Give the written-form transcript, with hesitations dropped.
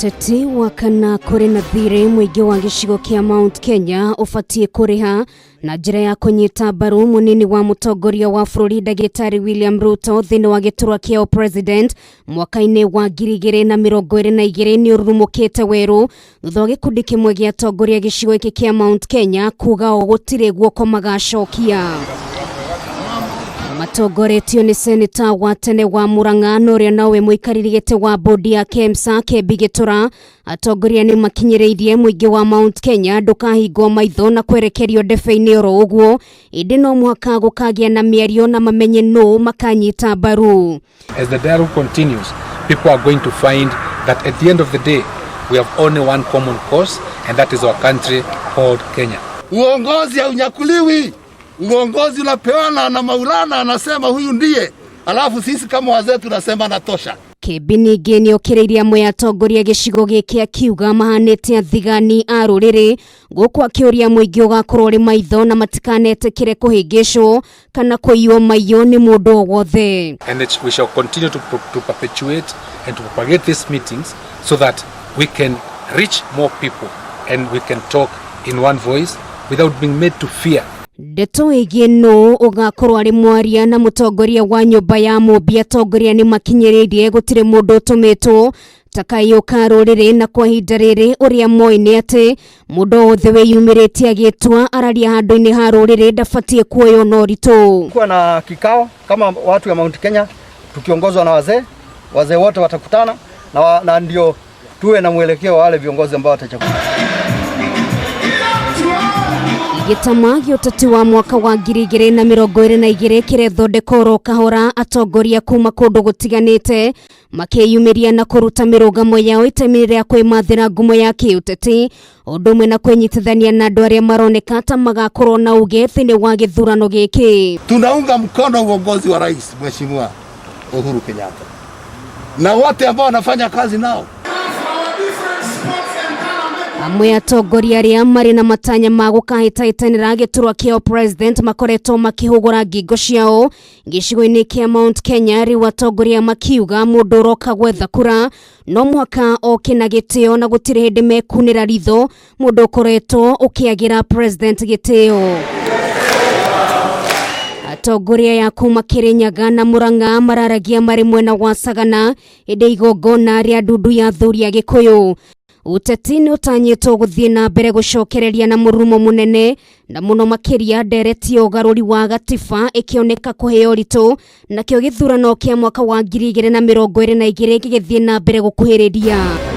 Ũteti wa kana kũrĩ na thirĩ mũingĩ wa gĩcigo kĩa Mount Kenya ũbatiĩ kũrĩha na njĩra ya kũnyita mbaru mũnini wa mũtongoria wa bũrũri ndagĩtarĩ William Ruto thĩinĩ wa gĩturwa kĩa president mwaka-inĩ wa 2022 nĩ ũrurumũkĩte werũ thutha wa gĩkundi kĩmwe gĩa atongoria gĩcigo gĩkĩ kĩa Mount Kenya kuga o gũtirĩ guoko magacokia. Matongoretio nĩ seneta wa tene wa Murang'a na ũrĩa nowe mũikarĩri gĩtĩ wa bodi ya KEMSA Kembi Gĩtũra, atongoria nĩ makinyĩrĩirie mũingĩ wa Mount Kenya ndũkahingwo maitho na kwerekerio ndebe-inĩ oro ũguo, ĩndĩ no mũhaka gũkagĩa na mĩario na mamenye nũ makanyita mbaru. As the dialogue continues, people are going to find that at the end of the day, we have only one common cause, and that is our country called Kenya. Uongozi haunyakuliwi, uongozi unapewana na Maulana anasema huyu ndiye, alafu sisi kama wazee tunasema natosha. Kĩmbi ningĩ nĩokĩrĩirie amwe atongoria gĩcigo gĩkĩ akiuga mahanĩte athigani a rũrĩrĩ gũkũ akĩũria mũingĩ ũgakorwo ũrĩ maitho na matikanetĩkĩre kũhĩngĩcwo kana kũiywo maiyo nĩ mũndũ o wothe. And it, we shall continue to perpetuate and to propagate these meetings so that we can reach more people and we can talk in one voice without being made to fear. Ndeto ĩgiĩ nũ ũgakorwo arĩ mwaria na mũtongoria wa nyũmba ya mũmbi atongoria nĩ makinyĩrĩirie gũtirĩ mũndũ ũtũmĩtwo ta kayũ ka rũrĩrĩ na kwa ihinda rĩrĩ ũrĩa moĩ nĩ atĩ mũndũ wothe wĩyumĩrĩtie agĩtua araria handũ-inĩ ha rũrĩrĩ ndabatiĩ kuoywo na ũritũ. Kuwa na kikao kama watu ya Mount Kenya tukiongozwa na wazee, wazee wote watakutana na ndio tuwe na mwelekeo wa wale viongozi ambao watachagua. Gĩtama gĩa ũteti wa mwaka wa 2022 kĩrethondeka oro kahora atongoria kuma kũndũ gũtiganĩte makĩyumĩria na kũruta mĩrũgamo yao itemi rĩa kwĩmathĩra ngumo ya kĩũteti ũndũ ũmwe na kwĩnyitithania na andũ arĩa maroneka ta magakorwo na uge thĩinĩ wa gĩthurano gĩkĩ. Tunaunga mkono uongozi wa Rais Mheshimiwa Uhuru Kenyatta na wote ambao wanafanya kazi nao. Amwe atongoria arĩa marĩ na matanya ma gũkahĩtahĩtanĩra gĩturwa kĩa president makoretwo makĩhũgũra ngingo ciao gĩcigo-inĩ kĩa Mount Kenya rĩu atongoria makiuga mũndũ ũroka gwetha kura no mũhaka oke na gĩtĩo na gũtirĩ hĩndĩ mekunĩra ritho mũndũ ũkoretwo ũkĩagĩra president gĩtĩo. Atongoria ya kuma Kirinyaga na Murang'a mararagia marĩ mwena wa Sagana ĩndĩ igongona rĩa ndundu ya athuri a Gĩkũyũ. Ũteti nĩ ũtanyĩtwo gũthiĩ na mbere gũcokereria na mũrurumo mũnene na mũno makĩria ndereti ya ũgarũri wa gatiba ĩkĩoneka kũheo ũritũ nakĩo gĩthurano kĩa mwaka wa 2022 gĩgĩthiĩ na mbere gũkuhĩrĩria.